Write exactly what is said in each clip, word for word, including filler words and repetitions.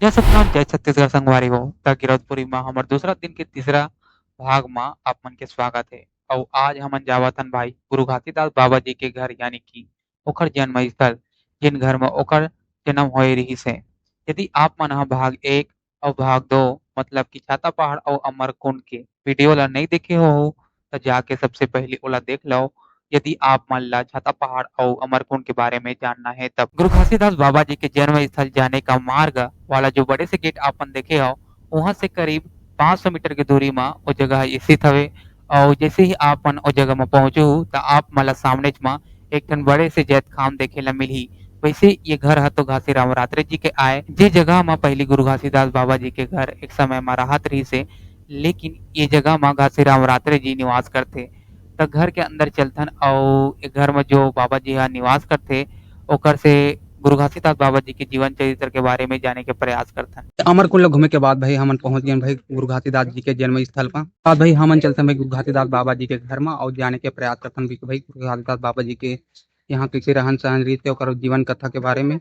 जय सतनाम, जय छत्तीसगढ़ संगवारी हो। त गिरौदपुरी म हमर दूसरा दिन के तीसरा भाग म आप मन के स्वागत हे। अउ आज हमन जावत हन भाई गुरु घासीदास बाबा जी के घर, यानी कि ओखर जन्म स्थल, जिन घर म ओकर जन्म होए रिहिस हे। यदि आप मन ह भाग एक अउ भाग दो, मतलब कि छाता पहाड़ अउ अमरकुंड के वीडियो ला नइ देखे हो, त जाके सबसे पहले ओला देख लो। यदि आप मन ला छाता पहाड़ अउ अमरकुंड के बारे में जानना है, तब गुरु घासीदास बाबा जी के जन्म स्थल जाने का मार्ग वाला जो बड़े से गेट आप मन देखे हो, वहां से करीब पाँच सौ मीटर के दूरी म वो जगह स्थित हवे। अउ जैसे ही आप मन ओ जगह म पहुंचहू, त आप मन ला सामने म एक ठन बड़े से जैतखाम देखे ला मिलही। वैसे ये घर ह तो घासीराम रात्रे जी के आय, जे जगह म पहली गुरु घासीदास बाबा जी के घर एक समय म राहत रहिस हे, लेकिन ये जगह म घासीराम रात्रे जी निवास करथे। त घर के अंदर चलथन अउ ए घर म जो बाबा जी ह निवास करथे, ओकर से गुरु घासीदास बाबा जी के जीवन चरित्र के बारे में जाने के प्रयास करथन। त अमरकुंड ल घूमे के बाद भाई हमन पहुंच गेन भाई गुरु घासीदास जी के जन्म स्थल पर। बाद भाई हमन चलथन भाई गुरु घासीदास बाबा जी के घर म अउ जाने के प्रयास करथन कि भाई गुरु घासीदास बाबा जी के यहाँ कैसे रहन सहन रहिस हे, ओकर जीवन कथा के बारे में।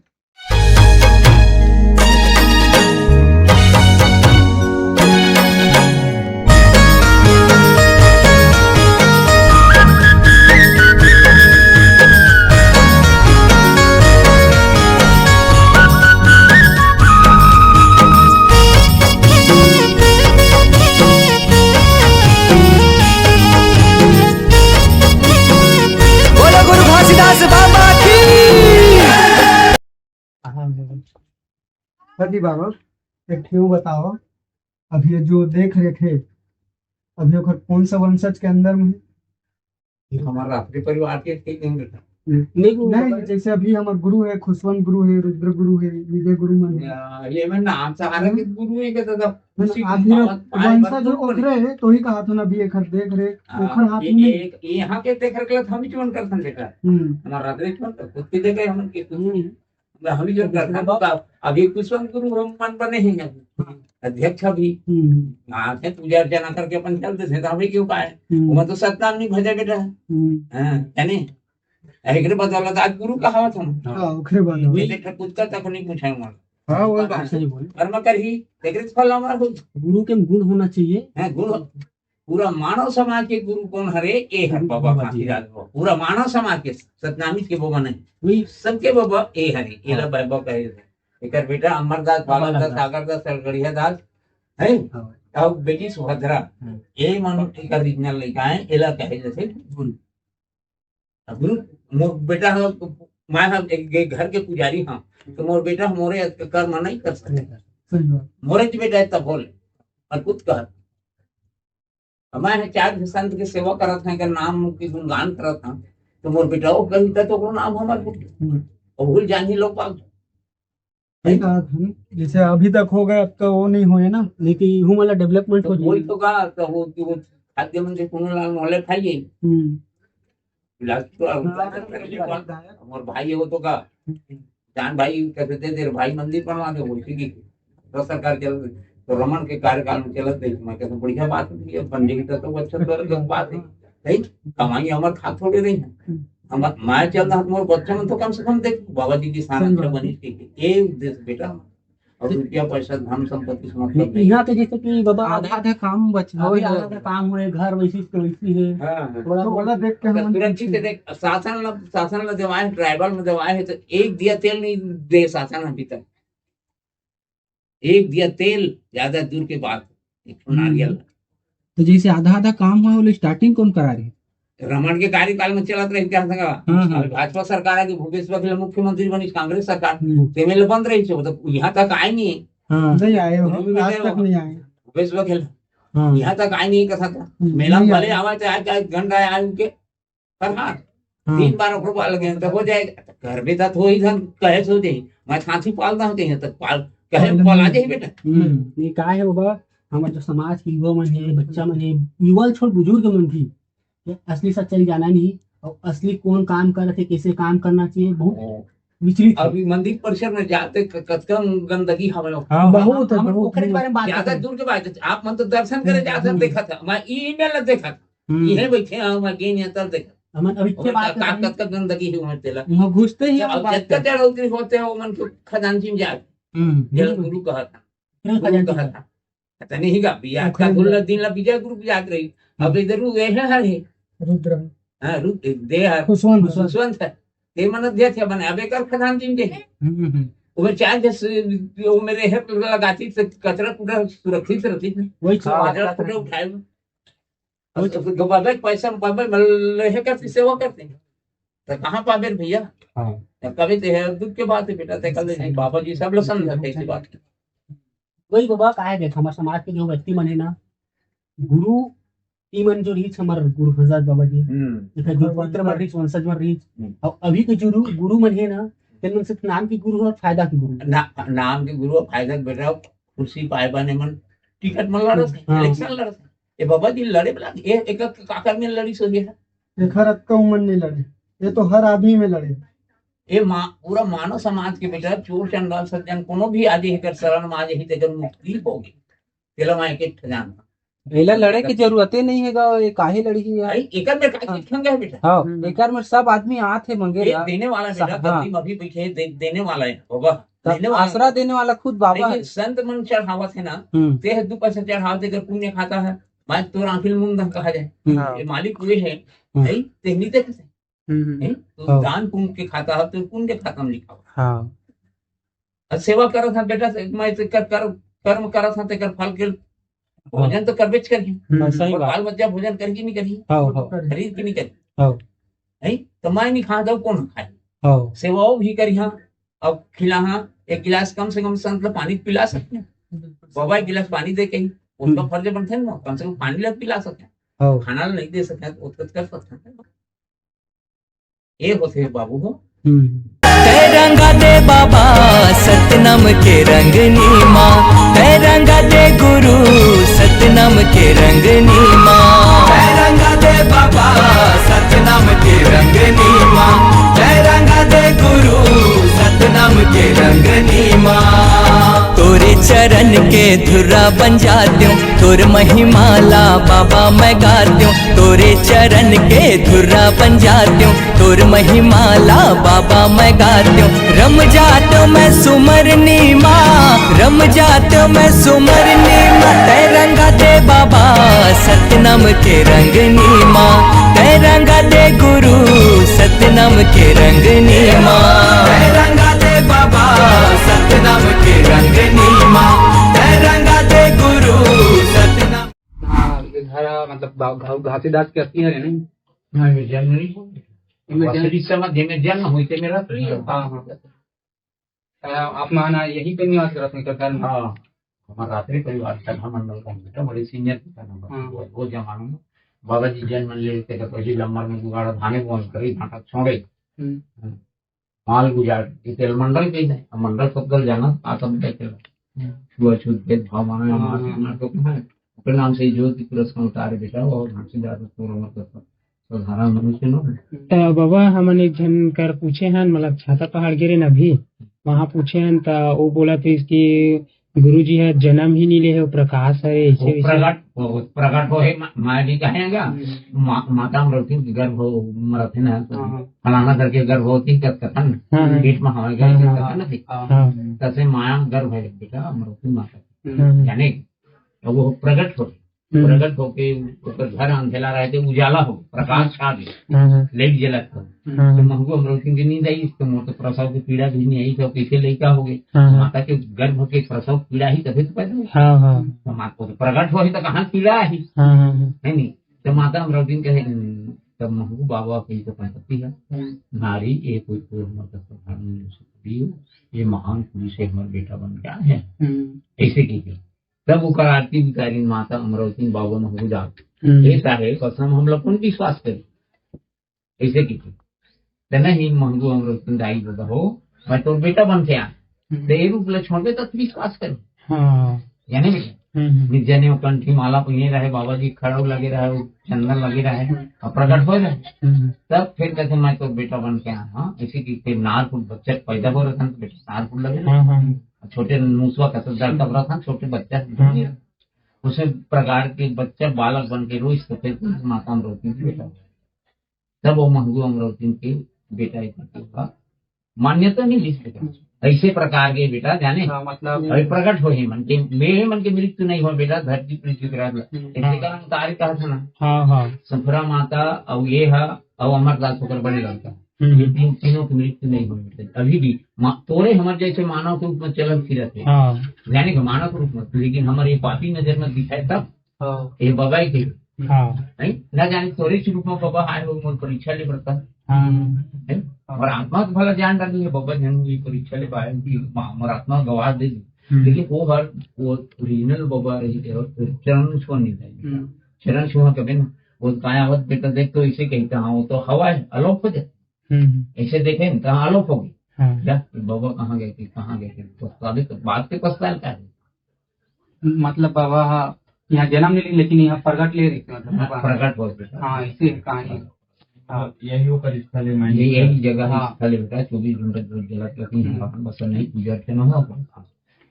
बोलो गुरु घासीदास बाबा की। हाँ जी बाबा, एक ठे बताओ, अभी ये जो देख रेख है, अभी ओकर कौन सा वंशज के अंदर में है? ये हमारा रात्रि परिवार के ठीक नहीं बेटा। नहीं, नहीं, जैसे अभी हमार गुरु है, खुशवंत गुरु है, रुद्र गुरु है, विजय गुरु मन है। या, ये मैं नाम सहारा के गुरु है के दादा। ना, खुशी आदमी पावन पाए वंशज बंधु ओखरे है, तो ही कहा था ना, अभी एकर देख रेख, हाँ, ओखर हाथ ये, में नहीं। ये, यहाँ के देख रेख ला हम ही चुन कर सन बेटा। हम्म। हमारा रात्रि चुन कर खुद के देख रेख हम के। हम्म। हम ही चुन कर था, तो अभी खुशवंत गुरु हम मन बने ही हैं। अध्यक्ष अभी। हम्म। हाँ, से पूजा अर्चना करके अपन चल देथे, तो हमें क्यों पाए? हम्म। वो तो सतनाम नहीं भजे बेटा। हम्म। हाँ, है नहीं? एकरे बदौलत आज गुरु कहावत हम। हाँ, ओकरे बदौलत। ये देख, कुत्ता तक नहीं पूछे हमारा। हाँ, वो बात सही बोले। कर्म करही, एकरे फल हमारा होई। गुरु के गुण होना चाहिए। हाँ, गुण। पूरा मानव समाज के गुरु कौन हरे? ए हर गुरु बाबा बाबा जी। घासीदास बाबा। पूरा मानव समाज के सतनामी के बाबा नहीं। वही। सबके बाबा ए हरे। एला हाँ। बाबा कहे। एकर बेटा अमरदास, बाबा बालक दास, दास। सागर दास, सरगढ़िया दास, है? हाँ। अउ बेटी सुभद्रा। हाँ। ए मन एकर original लइका है, एला कहे जैसे गुरु। अब गुरु, मोर बेटा ह, मैं ह एक, एक घर के पुजारी हाँ, तो मोर बेटा ह मोरे कर्म नहीं कर सकता। सही बात। मोरे ज बेटा है तब बोले, और कुछ कह। अब मैं ह चार ठे संत के सेवा करत हूँ, एकर नाम के गुणगान करत हूँ, तो मोर बेटा वो कविता तो ओकरो नाम हमार भूल। हम्म। और भूल जानी लोग बाग। सही कहा था ना, जैसे अभी तक हो गए, अब तो वो नहीं होए ना। नहीं तो इहू वाला development तो हो वही जाए। तो कहा, तो वो, वो खाद्य मंत्री पुनूलाल मोहले खाइए। हम्म। इलाज तो अब हाँ, हाँ, हाँ। मोर भाई हो तो का, जान भाई कहते थे, तेरे भाई मंदिर बनवा दे, बोलती कि तो सरकार चल, तो रमन के कार्यकाल में चलत रही, मैं कहता, बढ़िया बात है, पंडित का तो अच्छा तो अलग बात है, सही, कमाई हमर खा थोड़े रही है। हम, मैं चल रहा, मोर बच्चा मन तो कम से कम देख, बाबा जी की स्थान सही अच्छा बात है। बनी थी, ये उद्देश्य बेटा, और रुपया पैसा, धन संपत्ति से मतलब नहीं। यहाँ तो जैसे कि बाबा आधा आधा आधा काम बच-, अभी वही आधा तो। आधा काम हुए, घर वैसी के वैसी है। हाँ, हाँ। थोड़ा तो बहुत वाला देख के तो हम सुरक्षित से देख, शासन ल-, शासन ल देवाए, ट्राइबल में देवाए है, तो एक दिया तेल नहीं दे शासन अभी तक। एक दिया तेल, ज्यादा दूर के बात, एक ठो नारियल। हम्म। तो जैसे आधा आधा काम हुआ, वो starting कौन करा रही? रमन के कार्यकाल में चलत रही, क्या संगा? हाँ, हाँ। अभी भाजपा सरकार है कि भूपेश बघेल मुख्यमंत्री बनी, कांग्रेस सरकार, हम्म। तो एमएलए बंद रही, तो मतलब यहाँ तक आए नहीं है। हाँ। नहीं आए हो, उन्होंने भी आज नहीं तक हुआ। नहीं आए। भूपेश बघेल हाँ। यहाँ तक आए नहीं, कैसा था? हम्म, मेला में नहीं भले आए। आवा, चाहे, चाहे घंटा आए उनके, पर हाँ, हाँ। तीन बार ओकरो पाल लगे हैं, तो हो जाएगा। घर में तो हो ही धन, कहे सो जाए, मैं छाती पालता हूँ, कहीं तक पाल, कहे पाल पाला जाए बेटा। हम्म, ये का है बाबा, हमारे जो समाज के युवा मन है, बच्चा मन है, युवा छोड़ बुजुर्ग मन भी, ये असली सच्चाई जाना नहीं, और असली कौन काम करत है, कैसे काम करना चाहिए, बहुत हाँ। विचलित है। अभी मंदिर परिसर में जाते क-, कतका गंदगी हवे। हाँ, बहुत है, हम बहुत ओकरे है। बारे में बात ज्यादा करते हैं। दूर के बात है, आप मन तो दर्शन करे हम्म, जाते हैं, हम्म। देखा था, मैं email ला देखा था। हम्म। इहे बैठे हैं, मैं गेन यहाँ तब देखा। हमन अभी के ओकर बात का, कर रहे हैं। कतका गंदगी है वहाँ तेला। वहाँ घुसते ही हम अब बात जतका करते हैं। चढ़ौतरी होते हैं, वो मन के खजांची में जाए। हम्म। जेला गुरु कहत हन। गुरु कहत हन। अतने ही गा, बियाह का गुरु ला दिन ला विजय गुरु बियाह रही। अब इधर उ ये है, है। रुद्र। हाँ, रुद्र, दे हर। खुशवंत। खुशवंत है। ते मन अध्यक्ष बने, अब एकर प्रधान जी दे है। हम्म, हम्म। वो चार जस, वो मेरे है, लगाती तो कचरा पूरा सुरक्षित रहती। वही तो। बाजरा पूरा उठाए। अब तो बाबा के पैसा, बाबा ले है करती सेवा करते हैं। तो कहाँ पाबे रे भैया? हाँ। तो कभी तो है दुख के बात है बेटा, ते कल नहीं, बाबा जी सब लोग समझते हैं इसी बात की। वही बाबा, काहे देख, हमारे समाज के जो व्यक्ति मन है ना, गुरु, ई मन जो रहिस हमर गुरु घनराज बाबा जी, हम्म। जेकर जो पुत्र मन रहिस, वंशज मन रहिस, हम्म। और अभी के जो गुरु, गुरु मन है ना, तेन मन सिर्फ नाम के गुरु और फायदा के गुरु। ना-, नाम के गुरु और फायदा के बेटा, कुर्सी पाए बाने मन टिकट मन लड़त हे, हाँ। इलेक्शन लड़त हे। ये बाबा जी लड़े वाला, ये एक काकर में लड़ी सो ये है। एकर अतका उमर नहीं लड़े, ये तो हर आदमी में लड़े। ये मा-, पूरा मानव समाज के बेटा, चोर चंडाल सज्जन कोनो भी आदि एकर शरण में आ जाही, तेकर मुक्ति होगी। तेला मैं एक एक ठन जानता। एला लड़े के जरूरते नहीं हे गा, ये काहे लड़ही यार? अरे, एकर में का हाँ। चीज खंगा है बेटा? हाँ, हम्म। एकर में सब आदमी आत हे मंगे ये ला। देने वाला है सा-, बेटा, हाँ। गद्दी में अभी बैठे दे-, देने वाला है बाबा। तब देने वाला आसरा है। देने वाला खुद बाबा लेकिन है। संत मन चढ़ावत है ना, हम्म। ते ह दू पैसा चढ़ावत, एकर पुण्य खाता है। मैं तोर आँखी ल मूंद दंग कहा जाए। हम्म। हाँ। ये मालिक वे है, हम्म। भाई, तेहनी ते कैसे? हम्म, हम्म। हैं? तो हाँ। दान पुण्य के खाता है, तो पुण्य के खाता में लिखा हुआ। हाँ। अब सेवा करत हन बेटा, से मैं तो कर, कर, कर्म करत हन, तेकर फल के हाँ। भोजन तो करबेच करही। हम्म, सही और बात। बाल बच्चा भोजन करही कि नहीं करही? हाँ, हाँ। खरीद की नहीं करही? हाँ। हैं? तो मैं नहीं खा दो, कौन खाए? हाँ। सेवाओं भी करिहा, अब खिलाहा, एक गिलास कम से कम संत ल पानी पिला सकते हैं। बाबा एक गिलास पानी दे के ही, उसका हम्म। फर्ज बनते हैं ना, कम से कम पानी ला पिला सकते हैं। हाँ। खाना नहीं दे सकते हैं, तो उसका कर सकते हैं। ये होते हैं बाबू हो। हम्म। तैरंगा दे बाबा सतनाम के रंग नीमा, तैरंगा दे गुरु सतनाम के रंग नीमा। तैरंगा दे बाबा सतनाम के रंग नीमा, तैरंगा दे गुरु सतनाम के रंग नीमा। तोरे चरण के धुर्रा बन जात्यों, तोर महिमा ला बाबा मैं गात्यों, तोरे चरण के धुर्रा बन जात्यों, तोर महिमा ला बाबा मैं गात्यों, रम जात्यों मैं सुमर नीमा, रम जात्यों मैं सुमर नीमा। तैरंगा दे बाबा सतनाम के रंग नीमा, तैरंगा दे गुरु सतनाम के रंग नीमा। तैरंगा दे बाबा सतनाम के रंग नीमा, तैरंगा दे गुरु सतनाम। हाँ, ये घर, मतलब, बा-, घा-, घासीदास के अथी हरे नहीं? हाँ, ये जन्म नहीं हो। ये जन्म इस समय जेमे जन्म हुई थे मेरा तो नहीं हो। हाँ, हाँ। अ, आप माना यहीं पे निवास करत हैं, घर में? हाँ, हमारा रात्रि परिवार सभा मंडल का बेटा, बड़े senior था नंबर। हाँ। वो, वो जमाना में बाबा जी जन्म ले लेते थे, पहली लंबर में जुगाड़ धाने को हम करी, भाटा छोड़े। हम्म। माल गुजार के तेल मंडल के है, अब मंडल सब गल जाना, आ सब देख लो। हम्म। छुआछूत, भेदभाव, माना, हाँ, मार, हाँ। मार तो कहाँ है? अपने नाम से ही जो कि पुरस्कार उतारे बेटा, वो हमसे ज्यादा तो उम्र का साधारण मनुष्य नो है। त बाबा, हमन एक झन कर पूछे हन, मतलब छाता पहाड़ गे रेन अभी, वहाँ पूछे हन, त वो बोलत रहिस कि गुरुजी ह जन्म ही नहीं ले हे, वो प्रकाश हरे, ऐसे वो वैसे। प्रगट, वो प्रगट हो हे, मा-, माया जी कहे गा, हम्म। मा-, माता अमरौती के गर्भ हो, मरत है ना, तो हाँ, हाँ। फलाना करके गर्भ होती, कथन, हाँ, हाँ। पेट में हवा हाँ, गए, हाँ, कथन हाँ। है। हाँ। तसे माया गर्भ है बेटा, अमरौती माता। हम्म। हाँ, हाँ। जाने, अब वो प्रगट हो, हम्म। प्रगट होके ओकर घर अंधेला रहे थे, उजाला हो, प्रकाश छा दे, हाँ, हाँ। लाइट जलत हो। हाँ, तो हाँ। महू अमरौती के नींद आई, तो मोर तो प्रसव के पीड़ा भी नहीं आई, तो कैसे लइका हो गए? हाँ, हाँ। माता के गर्भ के प्रसव पीड़ा ही तभी तो पैदा हुआ। हाँ, हाँ। तो माता को तो प्रगट हो ही तो कहाँ पीड़ा आई? हाँ, हाँ, हाँ। है नहीं? तो माता अमरौती कहे, तब महू बाबा की तो पैदा है। हम्म। नारी ये कोई पूर्ण मत साधारण मनुष्य दियो, ये महान पुरुष है, हमारा बेटा बन गया है। हम्म। ऐसे की थी। तब ओकर आरती उतारिन माता अमरौती बाबा महू जात। हम्म। हे साहेब, कसम हम लोग कौन विश्वास करी? ऐसे की थी। त नहीं, महू अमरौती दाई दादा हो, मैं तोर बेटा बन के आ। हम्म। त ये रूप ले छोड़ दे, तब विश्वास करी। हाँ। यानी बेटा, हम्म, हम्म। नित जने वो कंठी माला पहिने रहे, बाबा जी खड़ाऊ लगे रहे, वो चंदन लगे रहे, हम्म। और प्रगट हो रहे। हम्म। तब फिर कहते, मैं तोर बेटा बन के आ। हाँ, ऐसे की ते नार फूल बच्चा पैदा हो रहा था, तो बेटा नार फूल लगे रहे। हाँ, हाँ। छोटे मूसवा का तो डर तब रहा था, छोटे बच्चा। हाँ। उसे प्रकार के बच्चा बालक बन के रोज तो फिर माता अमरौती की बेटा। तब वो महू अमरौती के बेटा एक होगा। मान्यता नहीं ली बेटा। ऐसे प्रकार के बेटा जाने। हाँ, मतलब अभी प्रकट हो ही मन के, मेरे मन के मृत्यु नहीं हो बेटा, धरती पृथ्वी के राज। हम्म। ऐसे हाँ। कारण उतारे कहा था ना। हाँ, हाँ। सफरा माता, और ये हा, और अमरदास होकर बड़े लड़का। हम्म। ये तीन, तीनों की मृत्यु नहीं हो बेटा। अभी भी मा-, तोरे हमर जैसे मानव के रूप में चलत फिरत है। हाँ। यानी कि मानव के रूप में, लेकिन हमारे ये पापी नजर में दिखाए तब हाँ। ये बाबा ही के। हाँ। नहीं? ना जाने तोरे इस रूप में बाबा आए हो, मोर परीक्षा ले पड़ता। हाँ। नहीं? और आत्मा तो भला जान डाली है, बाबा जन ये परीक्षा ले पाए, कि मा-, मोर आत्मा गवाह दे दी। हम्म। लेकिन वो हर, वो ओरिजिनल बाबा रही है, और चरण छुआ नहीं था। हम्म। चरण छुआ कभी ना, वो काया आवत बेटा देख तो इसे कहता, हाँ, वो तो हवा है, अलोप हो जाए। हम्म। ऐसे देखे ना, तो अलोप हो गई। हाँ। क्या? बाबा कहाँ गए थे, कहाँ गए थे? तो साबित बात के पछताल का है? मतलब बाबा हा यहाँ जन्म ले ली, लेकिन यहाँ प्रगट ले रही थी, मतलब हाँ, बाबा। प्रगट बहुत बेटा। हाँ, इसी कहानी। हाँ। यही ओकर स्थल है, मायने यही, यही जगह है, हाँ। स्थल है बेटा, चौबीस घंटा जो जलत रहती है, हम्म। अपन बस नहीं पूजा अर्चना हो, अपन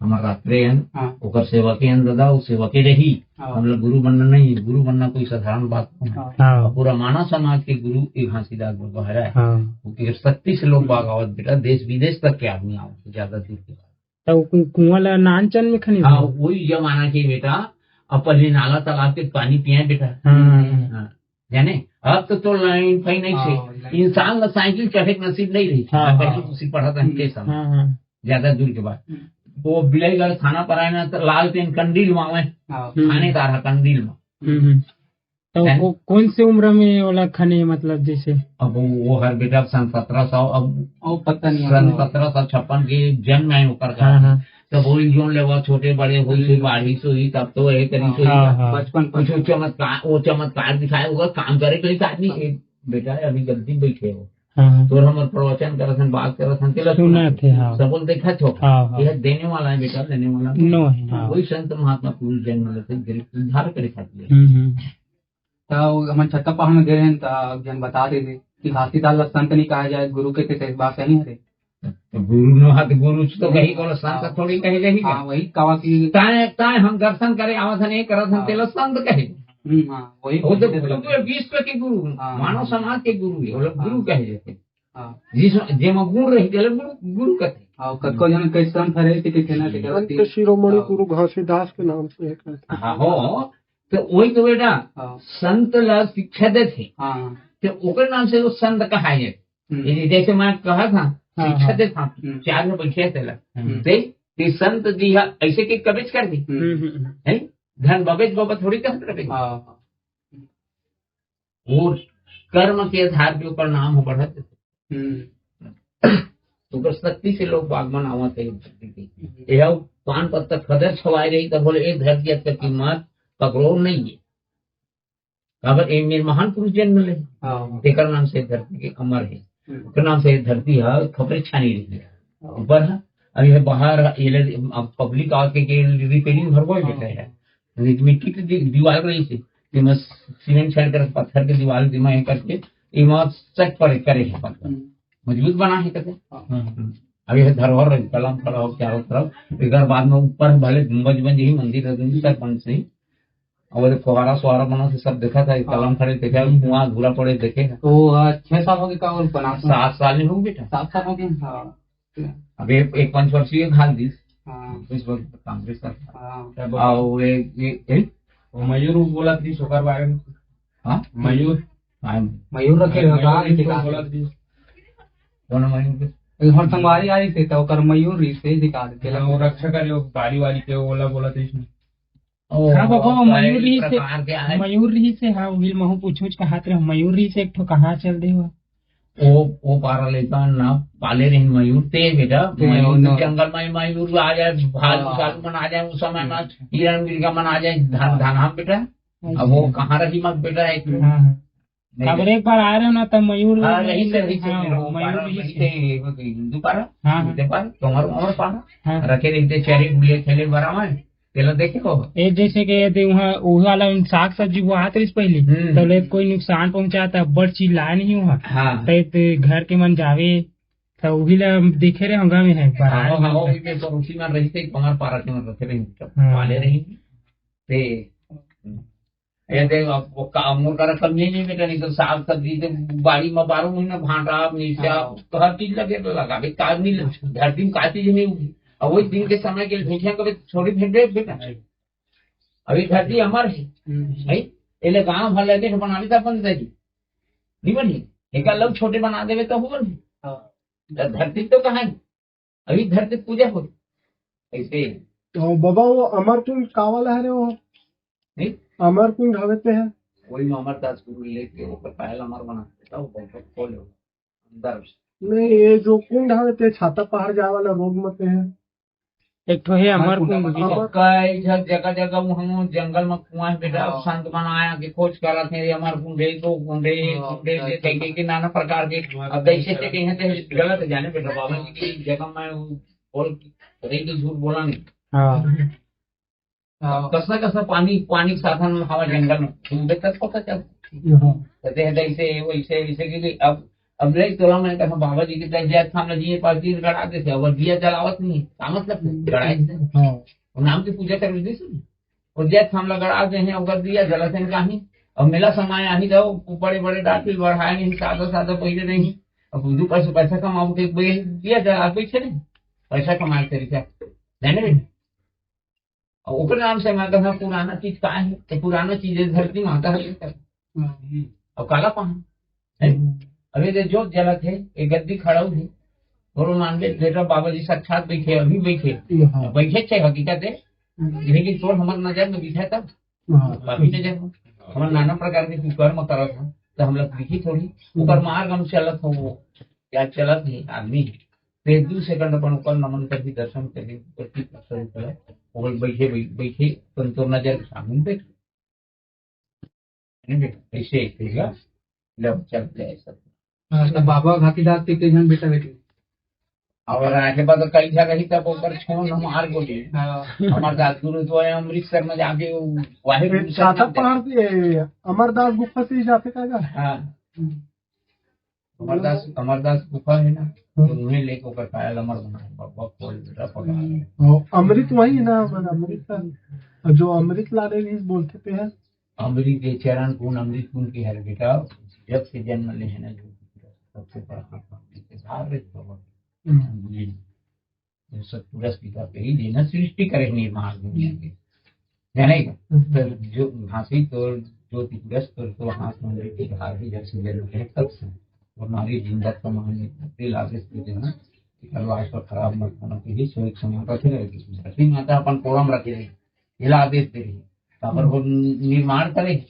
हमार रात्रे हैं, हाँ। ओकर सेवा के हैं दादा, वो सेवा के रही। हाँ। हम लोग गुरु बनना नहीं है, गुरु बनना कोई साधारण बात नहीं है। हाँ। हाँ। और पूरा मानव समाज के गुरु एक घासीदास बाबा है। हाँ। वो के शक्ति से लोग बाग आवत बेटा, देश विदेश तक के आदमी आवत, ज्यादा दूर के। तो कु-, कुआं ला नानचन में खनी हाँ, हुआ? वही जमाना के बेटा, अब पहले नाला तालाब के पानी पिए बेटा। हाँ, हाँ, हाँ। हाँ, जाने, अब तो, तो लाइन फाइन नहीं हाँ, से। लाइन। इंसान ला साइकिल चढ़े के नसीब नहीं रही। हाँ, हाँ। पहले तो सिर्फ पढ़ा था, हम्म। के समय। हाँ, हाँ। ज्यादा दूर के बाद। हम्म। वो बिलाई गढ़ थाना पर आए ना, तो लाल पेन कंडील में आवे। हाँ। हम्म। थानेदार है कंडील में। हम्म, हम्म। तो हैं? को-, कौन से उम्र में ओला खने, मतलब, जैसे? अब वो, वो हर बेटा सन सत्रह सौ, अब वो पता नहीं सन है। सत्रह सौ छप्पन के जन्म है ओकर का। हाँ, हाँ। तब वो जोन लेवा छोटे बड़े होई से हम्म। बाढ़ी सोई, तब तो ये करी सोई। हाँ, हाँ। बचपन कुछ पर। वो चमत्कार, वो चमत्कार दिखाए, वो काम करे के लिए आदमी, हाँ। एक बेटा अभी गलती बैठे हो। हाँ, हाँ। तोर हमर प्रवचन करत हन, बात करत हन, तेला सुनत सुनत हे, हाँ। सबो ल देखत हो। हाँ, हाँ। ये देने वाला है बेटा, लेने वाला नहीं। नो है, हाँ। वही संत महात्मा पुरुष जन्म लेते, गरीब उद्धार करे खातिर। हम्म, हम्म। त हमन छत्ता पहाड़ में गे रहेन, त एक जन बता दे दे कि घासीदास ला संत नहीं कहा जाए, गुरु के, ते बात सही हरे? तो गुरु नो हा, त गुरु तो कही, कोनो संत हाँ। थोड़ी कहे जाही हाँ, का? वही कहा कि ताय, ताय हम दर्शन करे आवत हन, ये करत हन, हाँ। तेला संत कहे। हम्म, हाँ, वही वो तो, वही वो तो विश्व के गुरु, हाँ। मानव समाज के गुरु है, वो लोग गुरु हाँ। कहे जाते। हाँ। जिस, जेमा गुण रही, तेला गुरु, गुरु कथे। हाँ, कतको जन के संत हरे, ते कथे ना, ते संत शिरोमणि हाँ। गुरु घासीदास के नाम से है कहते। हाँ, हो, तो वही तो बेटा, हाँ। संत ला शिक्षा देथे। हाँ। तो ओकर नाम से वो संत कहाए। हम्म। ये जैसे मैं कहा था, हाँ, शिक्षा हाँ। देथा, हम्म। चार में बैठे तेला। हम्म। ते, ते संत जी हा, ऐसे के कबीज कर दी। हम्म। हम्म, हम्म, हम्म। है? धन बाबेज बाबा थोड़ी कहत रहे। हाँ। वो कर्म के आधार पे ओकर नाम हो बढ़त। हम्म। ओकर शक्ति से लोग बागमन आवत है धरती पे। हम्म। ये पान पत्ता खदर छवाए रही, तब बोले, "ए धरती, अब तक कीमत पकड़ो नहीं है।" काबर ए मेर महान पुरुष जन्म ले। हाँ। तेकर नाम से धरती के अमर है। हम्म। ओकर नाम से धरती ह खपरे छानी रही है। हाँ। ऊपर ह, अब ये बाहर ह, ये ले, अब पब्लिक आके के रिपेयरिंग हर कोई हाँ। बैठे है। नहीं तो मिट्टी की दी-, दीवार रही थी, कि मैं सीमेंट छड़ कर पत्थर के दीवार दिमा ये करके, ये वहाँ सेट पर करे है पत्थर। हम्म। मजबूत बना है कहते। हाँ। हम्म। अब ये धरोहर है, कलम खड़ा हो चारों तरफ, एक बार बाद में ऊपर भले गुंबज बन यही मंदिर है, दूसरी तरफ बन सही। और ये फुहारा सुहारा बना से सब देखा था, एक हाँ। कलम खड़े देखे, हम्म। कुआं अधूरा पड़े देखे। तो, आ, छह साल हो गए का और बना था? सात साल नहीं हो बेटा। सात साल हो गए, हाँ। अब एक, एक पंचवर्षीय घाल दिस। हाँ। इस वक्त कांग्रेस सरकार। हाँ। क्या बोला? और ये, ये, ये? वो मयूर बोला थी ओकर बारे में। हाँ? मयूर। हाँ। मयूर रखे मयूर रहा था, भी तो निकाल। बोला थी। कौन मयूर के? एक हर संगवारी आई थे, तो ओकर मयूर रही से निकाल के हाँ, वो रखा। रक्षा करे, वो बारी वारी के, वो बोला, बोला थी इसमें। ओ, हाँ बाबा, वो कई मयूर रही से, प्रकार के आए। मयूर रही से, हाँ, उहिल महू पूछूच कहात रहे, मयूर रही से एक ठो कहाँ चल दे हुआ? वो, वो पारा लेकर ना पाले रही मयूर, ते बेटा, ते मयूर तो नो। जंगल में मयूर आ जाए, भालू हाँ। सालू मन आ जाए, उस समय में हम्म। हिरण मिर्गा मन आ जाए, धान, हाँ। धान, हाँ बेटा। अब वो अच्छा। कहाँ रही मत बेटा, एक हाँ, हाँ। नहीं अब रही। एक बार आ रहे हो ना, तब मयूर हाँ, रही से, रही से, हाँ, मेरे वो मयूर पारा रही रही से। से, वो हिंदू पारा, हाँ, हाँ। हिंदू पारा, तुम्हारा, हमारा पारा। हाँ। रखे रही थे, चेरी गुलिया खेले बराबर। तेला देखे हो? ए, जैसे कि यदि वहाँ, वही वाला साग सब्जी बोआत रहिस पहले, हम्म। तो ले कोई नुकसान पहुँचाता, अब्बड़ चिल्लाए नहीं हुआ। हाँ। तो ए, ते घर के मन जावे, तो वही ला देखे रहे होगा में है, हाँ, बराबर हाँ, में। वही में पड़ोसी मन रही थे, हमारे पारा के मन रखे रही, हाँ। पाले रही। ते, ये देख, अब वो का, मोर करा कमी नहीं बेटा, नहीं तो साग सब्जी तो बाड़ी में बारह महीना भांटा, मिर्चा, हाँ। तो हर चीज लगे तो लगाबे, का नहीं लगे? धरती में का चीज नहीं उगी? अब वही दिन के समय के भेजिया कभी छोड़ी भेज दे बेटा। अभी धरती अमर है, हम्म। भाई, एले गांव भर लगे तो बना लेता अपन दे दी। नहीं बनी? एक अलग छोटे बना देवे तो हो बनी। हाँ। तो धरती तो कहाँ है? अभी धरती पूजा हो। ऐसे ही। तो बाबा, वो अमर कुंड का वाला है रे वो? नहीं? अमर कुंड हवे ते है? वही में अमरदास गुरु लेके वो पहला अमर बना देता, वो बहुत खोल हो। अंदर। नहीं, ये जो कुंड हवे ते छाता पहाड़ जाए वाला रोड में ते है। एक ठो हे अमर कुंड। अमर कुंड। कई झन जगह जगह वो हम जंगल में कुआं है बेटा, हाँ। संत मन आया के खोज करत हे, अमर कुंड हे, तो कुंड हे, हाँ, कुंड हे, हाँ। कह के, के नाना प्रकार के। अब जैसे ते कहे ते गलत जाने बेटा, बाबा जी की जगह में वो बोल रही तो झूठ बोला नहीं। हाँ। हाँ। कसा कसा पानी, पानी के साधन में हवा जंगल में घूमते तब पता चल। हाँ। कहते हैं ऐसे, वैसे, वैसे कि अब, अब ले तोला मैं कहा बाबा जी के दस हजार थाम लगी है, पास दिन गड़ा देते, अब दिया जलावत नहीं, का मतलब गड़ाए से? हाँ। वो नाम की पूजा कर दी सुन। और जय थामला गड़ा दे हैं, अगर दिया जलाते हैं कहीं, अब मेला समय आही जाओ, बड़े बड़े डाटी बढ़ाए नहीं, सादा सादा पहले नहीं, अब दो पैसे, पैसा कमाओ के बे-, दिया जला बैठे नहीं, पैसा कमाए तरीका, जाने रे। और ओकर नाम से मैं कहूँ पुराना चीज का है, तो पुराना चीज है धरती माता है। हम्म। और काला पान है। हम्म। अभी ये जोत जलत है, ये गद्दी खड़ा हुई, और मान ले बेटा बाबा जी साक्षात बैठे, अभी बैठे, हाँ। बैठे छे हकीकत है, हम्म। लेकिन तोर हमर नजर में दिखे तब, हाँ। अभी नजर में हमर नाना प्रकार के कुकर्म करत हो, तो हम लोग दिखी थोड़ी, हम्म। ओकर मार्ग हम चलत हो, वो क्या चलत है आदमी, फिर दू सेकंड अपन ऊपर नमन कर भी दर्शन कर भी, ऊपर की दर्शन कर, वो बैठे, बैठे, बैठे, अपन तो नजर के सामने बैठ। है ना बेटा? ऐसे एक होगा। लो, चल जाए सब। हाँ, तो बाबा घासीदास के कई झन बेटा बेटी? और आगे बाद कई जगह ही तब ऊपर छोड़ हम आर बोले। हाँ। अमरदास गुरु तो है अमृतसर में जाके वो वाहे गुरु साधक सरनाम पहाड़ से अमरदास गुफा से ही जाते का? हाँ। हम्म। अमरदास, अमरदास गुफा है ना, हम्म। तो उन्हें लेके ओकर काया ल अमर बनाए, ब-, ब-, खोल बेटा पकड़ा। हम्म। और अमृत वही है ना, अमर-, अमृत का, जो अमृत लाने भी बोलते थे हैं। अमृत के चरण गुण, अमृत गुण की हर बेटा, जब से जन्म ले है ना, जो सबसे बड़ा हाथ में के सारे प्रभु। हम्म। ये सब पुरस पिता पे ही देना, सृष्टि करे निर्माण दुनिया के। जाने का? हम्म। तो जो घासी तो, जो पुरस तो, तो हाथ में लेके हार भी जब से जन्म है तब से। और हमारी जिंदा समान में दिल आदेश दे देना कि कल आज पर खराब मत होना चाहिए, सो एक समान रखे रहे। धरती माता अपन कोरम रखे रहे, हिला आदेश दे रही। काबर वो निर्माण करे,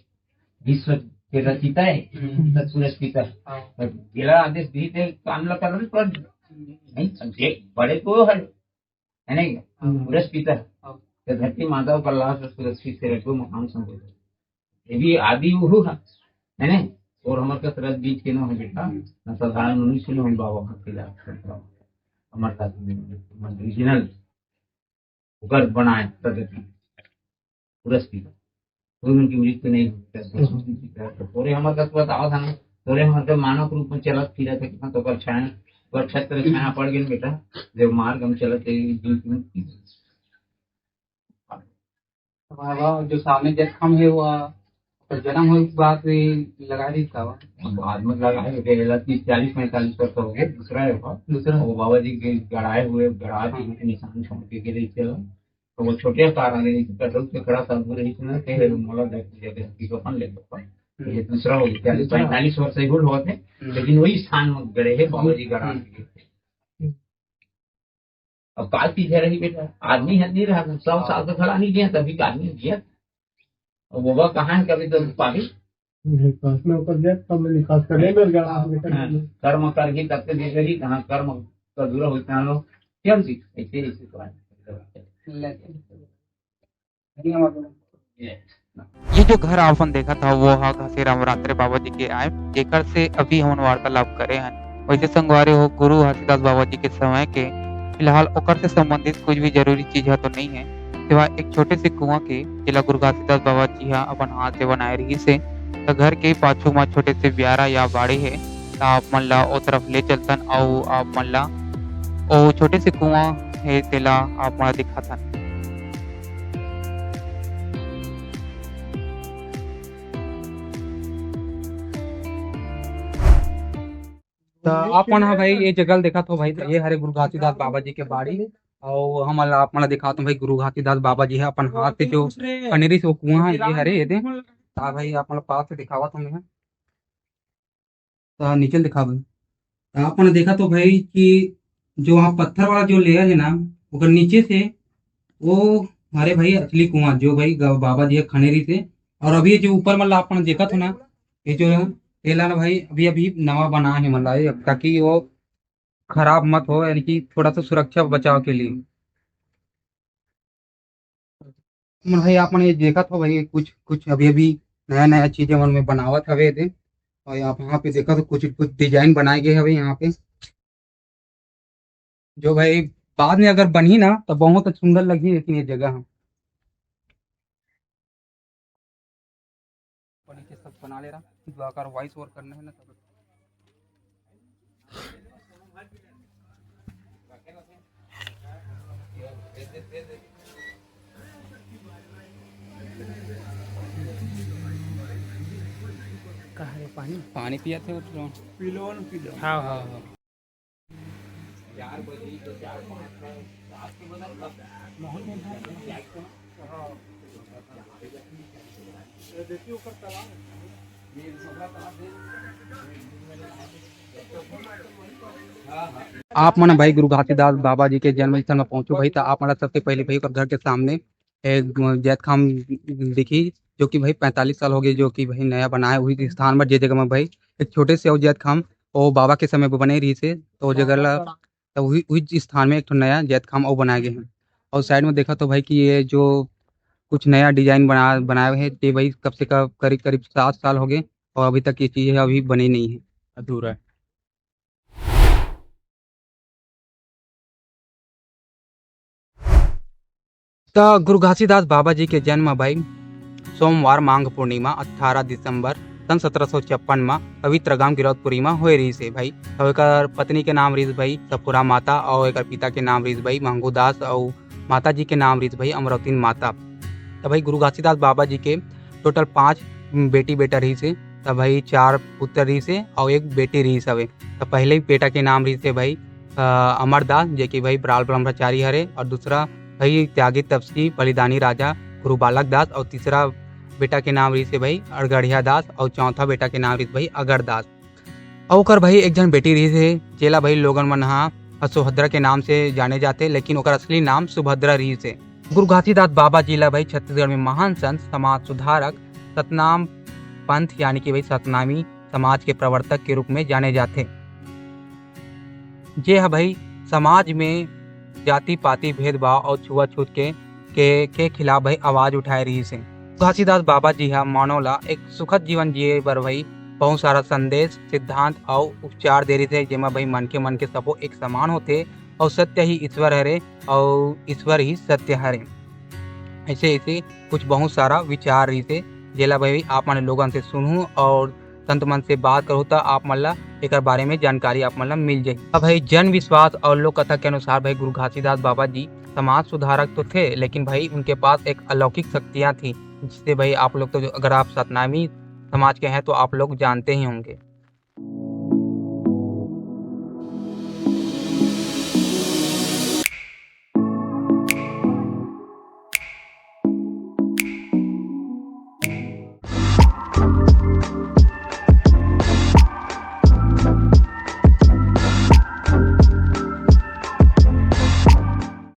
विश्व के रचिता है, हम्म। सब पुरस पिता। हाँ। पर जेला आदेश दी थे, काम ला करना पड़। नहीं, जे बड़े तो है, है नहीं? हाँ। पुरस पिता। हाँ। तो धरती माता पर लाश सुरक्षित से रखो, मकान संभल। ये भी आदि वो है, है नहीं? और हमारे पास रस बीज के ना है बेटा, ना साधारण मनुष्य ना है बाबा का खिलाफ। हमारे साथ में original ओकर बनाए प्रगति, पुरस्कृत। कोई उनकी मृत्यु नहीं होती है। तो तोरे हमर का तो बताओ था ना, तोरे हमर के मानव रूप में चलत फिरत है, कितना तो ओकर छाया, ओकर छत्र छाया पड़ गेल बेटा, जब मार्ग हम चलत है, जीव की मुक्ति। बाबा, जो सामने जब हम है वो, ओकर जन्म होए के बाद भी लगा दी का? बाद में लगा है, एला तीस, चालीस, पैंतालीस वर्ष हो गए, दूसरा है वो। दूसरा। वो बाबा जी के गड़ाए हुए, गड़ा के निशान छोड़ के गिरे चलो। तो वो छोटे तारा ने इस कटल से खड़ा था, बोले, "इसने कह रहे, मोला देख लिया, देख लिया, अपन ले लो।" हम्म। ये दूसरा हो गया, दूसरा। पैंतालीस वर्ष से बूढ़ होते, हम्म। लेकिन वही स्थान में गड़े हैं बाबा जी का राम हम्म। जी। अब बात पीछे रही बेटा, आदमी है नहीं रहा, सौ साल तो खड़ा नहीं किया, तभी का आदमी दिया। अब वो कहाँ है, कभी तो पानी निकास में ऊपर जाए, तब निकास करने में गड़ा है बेटा। हाँ, कर्म करके तब तक देख रही, कहाँ कर्म का दूर होता है, क्या जी, ऐसे, ऐसे तो है। ये जो घर आपन देखत हव, वो ह घसीराम रात्रे बाबा जी के आय, जेकर से अभी हमन वार्तालाप करे हन। वैसे संगवारी हो, गुरु घासीदास बाबा जी के समय के फिलहाल ओकर से संबंधित कुछ भी जरूरी चीज ह तो नइ हे, सिवाय एक छोटे से कुआं के, जेला गुरु घासीदास बाबा जी ह अपन हाथ से बनाए रहिस हे। त घर के पाछू म छोटे से ब्यारा या बाड़ी हे, त आप मन ला ओ तरफ ले चलथन अउ आप मन ला ओ छोटे से कुआं हे, तेला आप मन ला दिखाथन। त आप मन ह भाई ये जगह ल देखत हो भाई, त ये हरे गुरु घासीदास बाबा जी के बाड़ी। अउ हमन ला आप मन ला दिखात हो भाई, गुरु घासीदास बाबा जी ह अपन हाथ से जो खनेरी से वो कुआं है, ये हरे ये दे। त भाई आप मन ला पास से दिखावत हो मैं। त नीचे ल दिखा भाई। त आप मन देखत हो भाई कि जो वहाँ पत्थर वाला जो लेयर है ना, ओकर नीचे से वो हरे भाई असली कुआं, जो भाई ग-, बाबा जी ह खनेरी से। और अभी जो ऊपर मतलब आप मन देखत हो ना, ये जो है, ये ला ना भाई अभी अभी नवा बना है मतलब, ये ताकि वो खराब मत हो, यानी कि थोड़ा सा सुरक्षा बचाव के लिए। मन भाई, आप मन ये देखत हो भाई, कुछ, कुछ अभी-अभी नया-नया चीजें मन में बनावत हवे दे। और आप यहाँ पे देखत हो, कुछ, कुछ डिजाइन बनाए गए हवे यहाँ पे, जो भाई बाद में अगर बनही ना, तो बहुत सुंदर लगही, लेकिन ये जगह ह। ऊपर नीचे सब बना ले रहा, जो अगर वॉइस ओवर करना है ना, तब कहाँ रे पानी? पानी पिया थे उठ रहा हूँ। पी लो ना, पी लो। हाँ, हाँ, हाँ। आप मन भाई गुरु घासीदास बाबा जी के जन्म स्थल में पहुंचो भाई, तो आप मन ला सबसे पहले भाई ओकर घर के सामने एक जैतखाम दिखी, जो कि भाई पैंतालीस साल हो गए, जो कि भाई नया बनाए हुई स्थान पर, जे जगह में भाई एक छोटे से अउ जैतखाम वो बाबा के समय में बने रही से, तो वो जगह ला, तो वही, वही स्थान में एक ठो नया जैतखाम अउ बनाए गए हैं। और साइड में देखा तो भाई कि ये जो कुछ नया डिजाइन बना, बनाए हुए हैं, ये भाई कब से कब करीब, करीब सात साल हो गए और अभी तक ये चीज़ है, अभी बनी नहीं है, अधूरा है। त गुरु घासीदास बाबा जी के जन्म भाई सोमवार माघ पूर्णिमा अठारह दिसंबर सन सत्रह सौ छप्पन म पवित्र गांव गिरौदपुरी म होए रहिस हे भाई। अउ एकर पत्नी के नाम रहिस भाई सफुरा माता, अउ एकर पिता के नाम रहिस भाई महंगू दास, अउ माता जी के नाम रहिस भाई अमरौतिन माता। त भाई गुरु घासीदास बाबा जी के टोटल पांच बेटी बेटा रहिस हे। त भाई चार पुत्र रहिस हे अउ एक बेटी रहिस हवे। त पहले बेटा के नाम रहिस हे भाई अ, अमर दास, जे कि भाई बाल ब्रह्मचारी हरे, और दूसरा भाई त्यागी तपसी बलिदानी राजा गुरु बालक दास, और तीसरा बेटा के नाम रहिस हे भाई अड़गड़िया दास, और चौथा बेटा के नाम रहिस भाई अगर दास। और ओकर भाई एक झन बेटी रहिस हे, जेला भाई लोगन मन हा सुभद्रा के नाम से जाने जाथे, लेकिन ओकर असली नाम सुभद्रा रहिस हे। गुरु घासीदास बाबा जी ला भाई छत्तीसगढ़ में महान संत, समाज सुधारक, सतनाम पंथ यानी कि भाई सतनामी समाज के प्रवर्तक के रूप में जाने जाथे। जे ह भाई समाज में जाति-पाति भेदभाव अउ छुआछूत के, के, के खिलाफ भाई आवाज उठाए रहिस हे। घासीदास बाबा जी ह मानव ला एक सुखद जीवन जिए बर भाई बहुत सारा संदेश, सिद्धांत अउ उपचार दे रहिस हे, जेमा भाई मनखे मन के सबो एक समान होथे अउ सत्य ही ईश्वर हरे अउ ईश्वर ही सत्य हरे। ऐसे, ऐसे कुछ बहुत सारा विचार रहिस हे, जेला भाई आप मन लोगन से सुनहू अउ संत मन से बात करहू, त आप मन ला एकर बारे में जानकारी आप मन ला मिल जाही। अब भाई जन विश्वास अउ लोक कथा के अनुसार भाई गुरु घासीदास बाबा जी समाज सुधारक तो थे, लेकिन भाई उनके पास एक अलौकिक शक्तियाँ थी, जिससे भाई आप लोग तो, अगर आप सतनामी समाज के हैं तो आप लोग जानते ही होंगे।